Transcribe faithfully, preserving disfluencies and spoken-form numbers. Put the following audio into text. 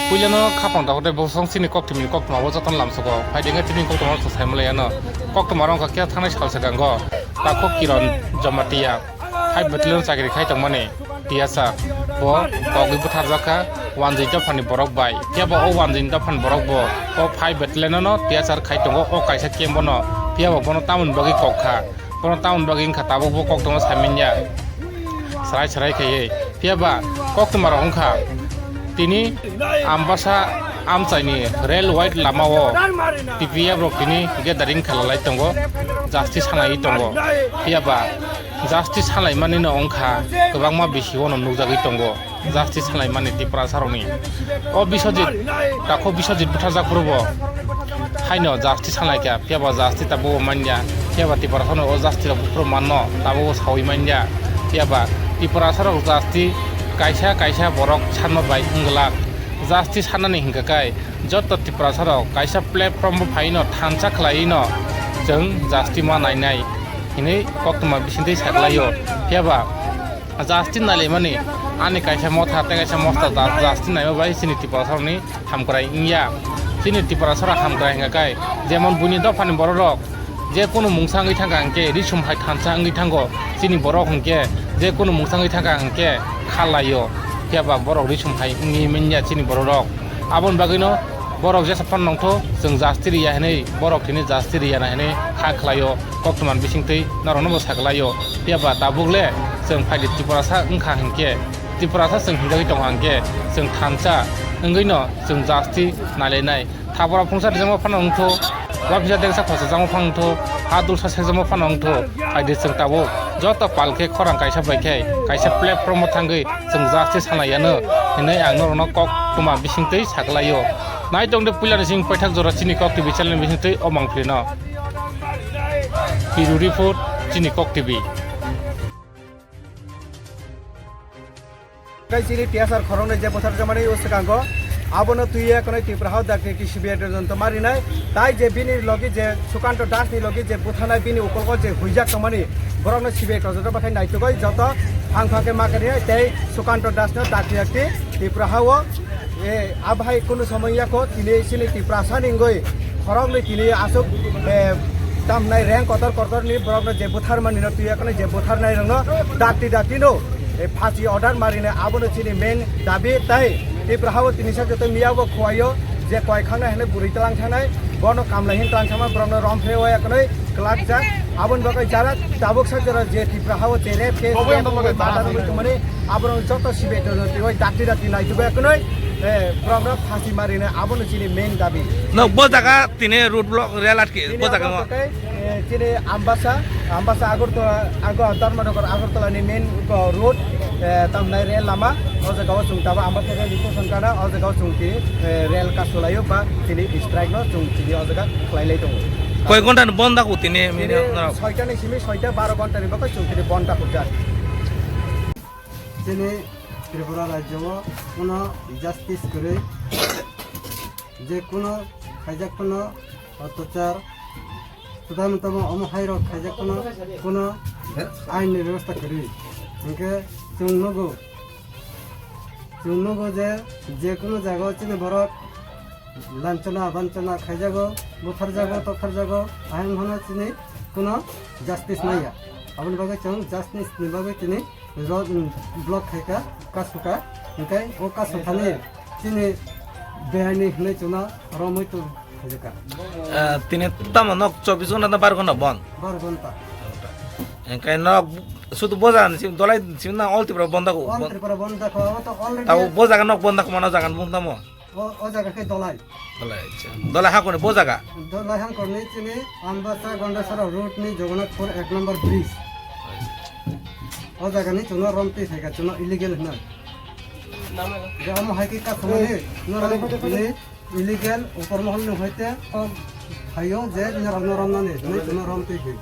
Puilano khapang dakhwdai bosong chini koktwmani koktwma o jotono lamsogo. Phaidi wngkha chini koktwma o chwng saimalaiyano. Koktwma rok wngkha khe thangnai sal swkango Takhuk Kiron Jamatia five battalion chakri khai tongmani tiyasa. Bo kogwi bwtharjak kha wanjwi dophani borok bai. Phiya ba o wanjwi dophani borok bo o five battalion no tiyasa khai tongo o kaisa camp bono. Phiya ba bono tamoni bagwi kok kha. Bono tamoni bagwi wngkha tabuk bo koktwma saimanya. Sarai sarai khaiwi. Phiya ba koktwma rok wngkha tini Ambasa amchaini rail wide lama o T P F rok tini gathering khalalai tongo, justice sanai tongo. Phiya ba justice sanai mani no wngkha kwbangma bisi o no nukjagwi tongo. Justice sanai mani Tiprasa rokni. O Biswajit, Takhuk Biswajit bwtharjak phuru bo haino justice sanai kha, phiya ba justice tabuk bo manya, phiya ba Tiprasa no o justice rok buphuru manno tabuk bo sawi manya, phiya ba Tiprasa rok justice kaisa kaisa borok sanma bai wng glak, justice sanani hinkha khe joto Tiprasa rok kaisa platform bo phaino thansa khlaiwi no chwng justice ma nainai hinwi koktwma bisingtwi saklaio, phiya ba Justice nailaimani ani kaisa motha tei kaisa mosta ja-, justice naima bai chini Tiprasarokni hamkrai wngya. Chini Tiprasarok hamkrai hingka khe jemon buini dophani bororok je kunu mungsa wngwi thangkha hingke risum hai thansa wngwi thango. Chini borok hingke je kunu mungsa wngwi thangkha hingke kha laio. Phiya ba borok risum hai wngwi manya chini bororok. Aboni bagwino borok jesa phano nongtho chwng justice riya hinwi borok tini justice riya na hinwi kha khlaio. Koktwma bisingtwi norokno bo sakhlaio. Phiya ba tabuk le chwng phaidi Tiprasa wngkha hinkhe, Tiprasa chwng hinjagwi tongkha hinkhe, chwng thansa wngwino chwng justice nailainai. Thapora phungsa rijamo phano wngthu, wapisa dengsa khosajamo phano wngthu, ha dulsa sekjamo phano wngthu. Phaidi chwng tabuk joto pal khe khorang kaisa bai khe kaisa platform o thangwi chwng justice sanai yano hinwi ang norokno koktwma bisingtwi sakhlaio. Naitongde puilani sing paithak jora chini Kok T V channel bisingtwi o mangphlino. Bureau Report, chini Kok T V. Tei chini T S R khoroknwi je butharjakmani o swkango, abono twiwi khwnwi Tripura hao dakti ki C B I todonto marinai, tai je bini logi je Sukanto Das ni logi je butharnai bini ukolgo je huijak tongmani, borokno C B I todonto bakhai naitugwi joto phang phang khe ma kari tei Sukanto Das no dakti dakti Tripura hao E, abhai kunu somoi yako tini sini Tiprasa ningoi khoroknwi tini aswk, e, tamnai reng kotor kotor ni borokno je butharmani no twiya kono je butharnai rokno dakti dakti no, e, phasi order marinai abono chini main dabi tai Tripura hao tini sa joto miya bo khuaio je koi khangnai hwnwi bwrwi tlang thangnai bono kamlai hin tlang thangma borokno rom phe waya kono Kwlakjak, aboni bagwi jara tabuk sa jora je Tripura hao je rape case, rape wngwi murder wngwi tongmani, aborok joto C B I todonto twiwi dakti dakti naitugwi khwnwi, eh, borokno phasi marinai, abono chini main dabi. No, bo jaga tini road block, rail atki, tini bo jaga abo no. Tei, eh, chini Ambasa, Ambasa Agartala, Ago-, Dharmanagar Agartala ni main, uh, road, eh, tamnai rail lama, o jaga o chwng tabuk Ambasa rail station kana, o jaga o chwng tini, eh, rail kasulaio ba tini strike no chwng tini o jaga khlai lai tongo. Koi ghonta ni bon dago tini, tini mini norok? Soita ni simi soita baro ghonta ni bagwi chwng tini bon dago jak. Chini Tripura rajyo o kuno justice kwrwi, je kuno khaijak kuno otachar, sudam tamo omo hai rok khaijak kuno, kuno ain ni bebostha kwrwi. Hinkhe chwng nugo, chwng nugo je, je kuno jaga o chini borok Lanchana, banchana khaijago, butharjago, totharjago, ahang phano chini kuno justice maya. Aboni bagwi chwng justice ni bagwi chini ro-, block khaika, kasuka, hinkhe o kasuthani chini beaini hinwi chwngno romwi tong khaijaka. Eh, tini tamo nok chobbish ghonta na bar ghonta bon? Bar ghonta. Hinkhe nok sudu boja ni sim dolai sim na all Tripura bonda ko. All Tripura bonda ko, abo to already. Tabo boja nok bonda ko mano jaga bung tamo. O, o jaga khe Dolai. Dolai, acha. Dolai hakoni bo jaga? Dolai hakoni chini Ambasa Gondasara road ni Jagannathpur ek number bridge. O jaga ni chwngno romtwi phaikha, chwngno illegal hwnwi. Je omo hai khe kasamani, norok ni illegal upor mohol ni hoite kok phaio je norok no romnani, hwnwi chwngno romtwi phi.